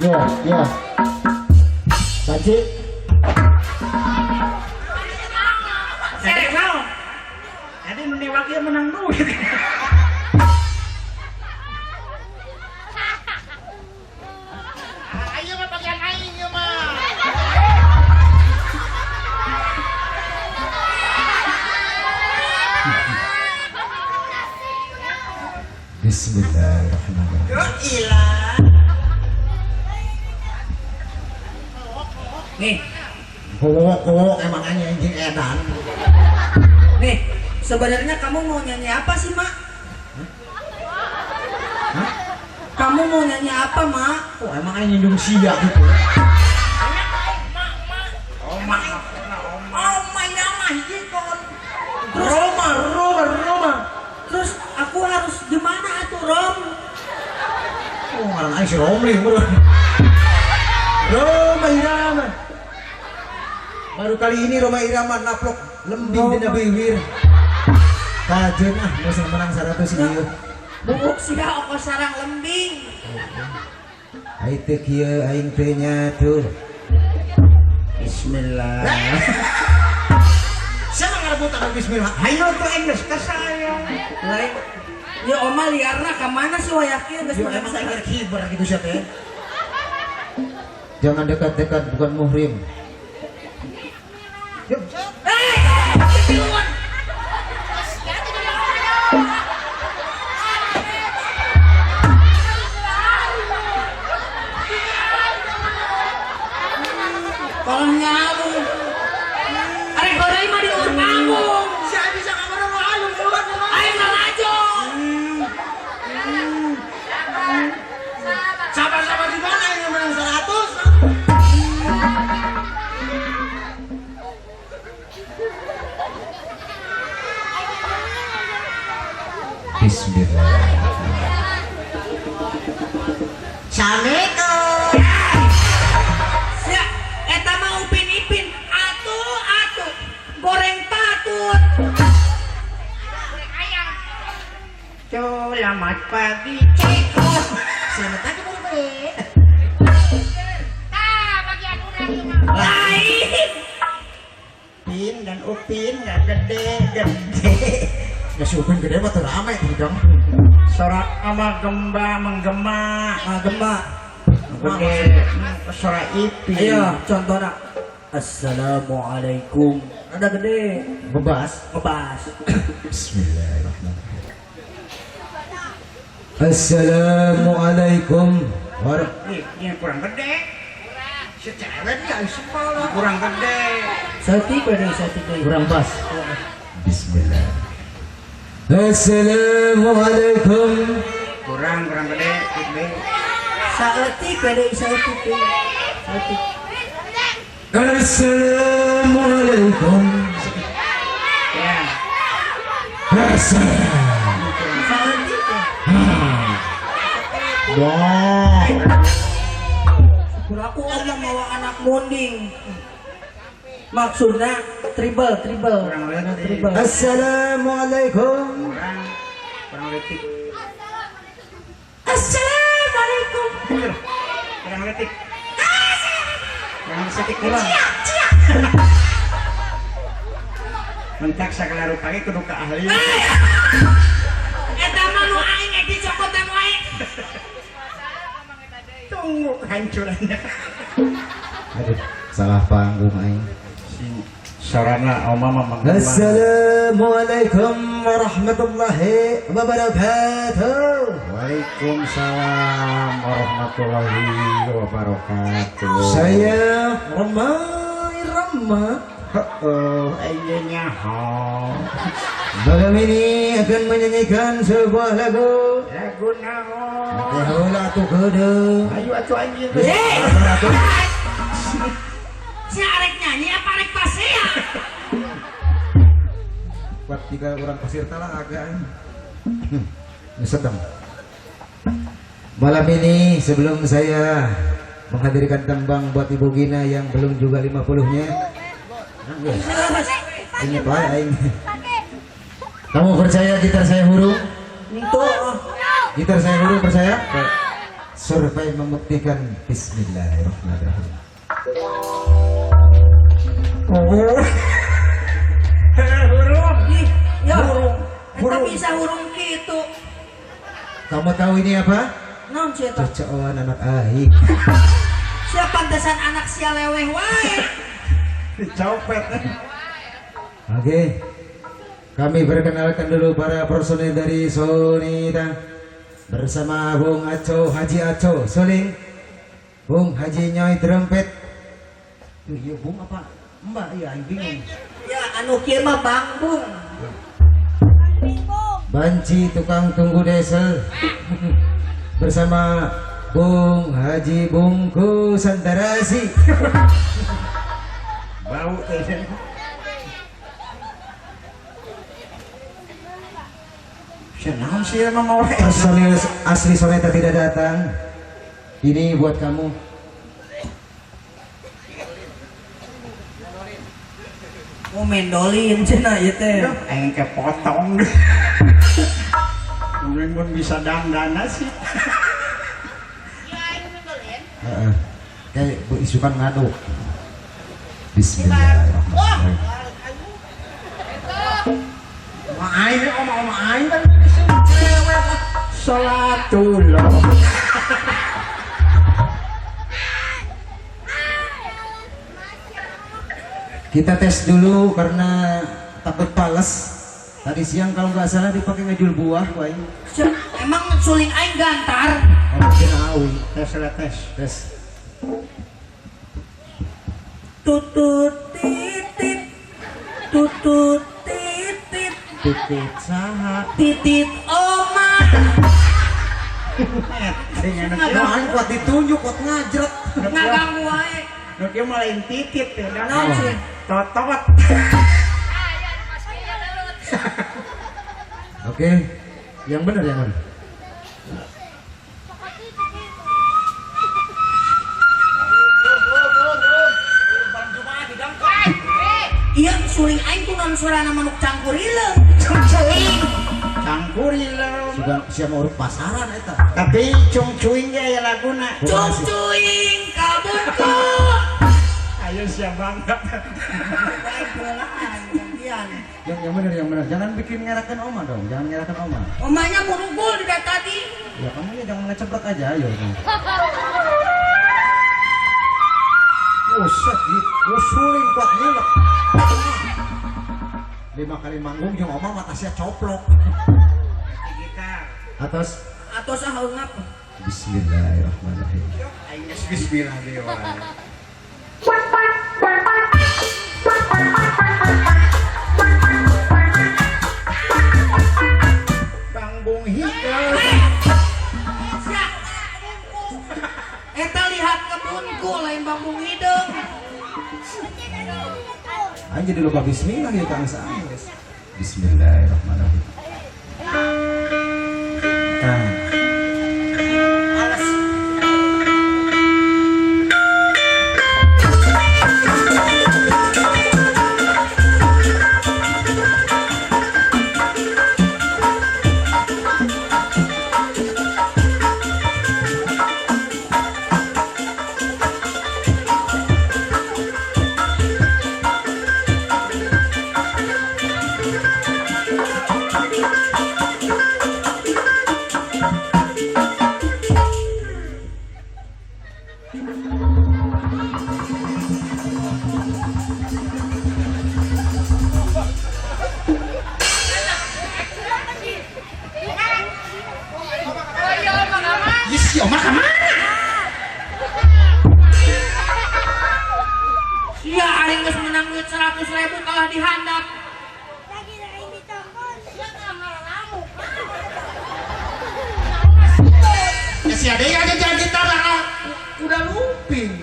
Ya, ya. Panci. Serek naon? Jadi nu newak ieu menang duit. Ayo mah bagian aing ieu mah. Bismillahirrahmanirrahim. Ya ilah. Nih, Kowok-kowok emang anjing edan. Nih, sebenarnya kamu mau nyanyi apa sih, Mak? Hah? Kamu mau nyanyi apa, Mak? Oh, emang aing nyindung sia gitu. Oma, oma. Oh, my nama hiji kon. Terus, Roma, Roma, Roma. Terus aku harus gimana atuh, Rom? Oh, ngaran aing si Romli bro. Rhoma Irama. Baru kali ini Rhoma Irama naplok lembing dina bibir. Kajeun ah, nu menang 100 ieu. Bubuk sia ongkos sarang lembing. Ai teu kieu aing teh nya tuh. Bismillah. Siapa ngarebut anu bismillah? Hayo tuh Inggris ke saya. Lain. Ya oma liarna ka mana sih wayah kieu geus Yo menang emang 100. aing kiber gitu sia teh. Jangan dekat-dekat, bukan muhrim. Yuk. Eh, tiluan. Kalau nyalu. Arek heureuy mah di luhur panggung. Siapa bisa kamar lu alung keluar. Aing lalajo. Sabar-sabar di mana yang menang 100? Bismillah. Assalamualaikum. Sia, eta mah Upin Ipin. Atuh atuh. Goreng patut. Selamat pagi, Ceko. Selamat pagi, murid-murid. Tah, bagian urang ieu mah. Lain. Pin dan Upin nggak gede gede. Ya si Upin gede mah teu rame tuh dong. Sorak ama gemba menggema. Ah, gemba. Gede suara Ipin. Ayo, contohna. Assalamualaikum. Ada gede. Bebas. Ngebas. Bismillahirrahmanirrahim. Assalamualaikum warahmatullahi. Ih, ini kurang gede. Si cewek dia sekolah. Kurang gede. Saeutik we deui, saeutik deui. Kurang pas. Bismillah. Assalamualaikum. Kurang kurang gede, gede. Saeutik we deui, saeutik deui. Saeutik. Assalamualaikum. Ya. Assalam. Saeutik we. Wah. Syukur aku Allah mawa anak munding. Maksudnya tribal, tribal. Kurang leutik. Tribal. Assalamualaikum. Kurang kurang leutik. Assalamualaikum. Kurang leutik. Kurang leutik kurang. Mentak sagala rupa ge kudu ka ahli. Eta mah nu aing ek dicokotan wae. Tunggu kehancurannya. Aduh, salah panggung aing. Sorana oma mah menggema. Assalamualaikum warahmatullahi wabarakatuh. Waalaikumsalam warahmatullahi wabarakatuh. Saya Rhoma Irama. Heeh, aing nyaho. Malam ini akan menyanyikan sebuah lagu. Lagu naon? Teh heula atuh keudeuh. Ayo atuh anjing. Eh. Si arek nyanyi apa arek pasea? Buat tiga orang pasir talaga aing. Sedang. Malam ini sebelum saya menghadirkan tembang buat Ibu Gina yang belum juga 50-nya. Ini Pak aing. Kamu percaya gitar saya hurung? Itu. Gitar saya hurung percaya? Survei membuktikan. Bismillahirrahmanirrahim. Oh. Hurung. Ih, ya. Hurung. Eta Hurung. bisa hurung kitu. Kamu tahu ini apa? Naon sih eta? Cocokan anak aing. Sia pantesan anak sia leweh wae. Dicopet. Oke. Kami perkenalkan dulu para personil dari Sonita bersama Bung Aco, Haji Aco, Suling, Bung Haji Nyoy Trompet. Tuh, iya Bung apa? Mbak, iya aing bingung. Ya anu kieu mah Bangbung. Banci tukang tunggu desel bersama Bung Haji Bungku Santarasi. Bau teh. Senang sih emang mau. Personil asli Soneta tidak datang. Ini buat kamu. Mau mendolin cenah ieu teh. Aing kepotong. Mungkin mun bisa dandana sih. Ya aing mendolin. Heeh. Kayak bu isukan ngaduk. Bismillahirrahmanirrahim. Oma aing, oma aing kan cewek. Salatullah. Kita tes dulu karena takut pales. Tadi siang kalau nggak salah dipakai ngejul buah, wai. Emang suling aing gantar. Oh, awi. Tes lah tes. Tes. Tutut titit. Tutut titit. Titit saha. Titit oma. Aing kuat ditunjuk, kuat ngajret. Ngaganggu wae. Nu kieu mah lain titit ya. Naon sih? Totot. Oke, yang benar yang mana? Iya, suling aing tuh non suarana manuk cangkurileung. Cangcuing. Cangkurileung. Sudah siap mau urut pasaran eta. Tapi cungcuing ge aya laguna. Cungcuing kabungku. Ayo siap banget. Baik belaan gantian. Yang benar yang benar. Jangan bikin ngerakan oma dong. Jangan ngerakan oma. Omanya murugul dari tadi. Ya kamu ya jangan ngeceplok aja ayo. Buset, usuling kuat nyelek. 5 kali manggung jeung oma mata sia coplok. Atas atos ah eungap. Bismillahirrahmanirrahim. Aing geus bismillah deui wae. Bangbung hidung. Eta lihat kebunku lain bambung hidung. Aing jadi lupa bismillah ya kang saang guys. Bismillahirrahmanirrahim. Nah. Alas. Si Oma kemana? Sia aing geus menang duit 100.000 kalah dihandap. Ya si ade aja jangan gitar lah. Udah lumping.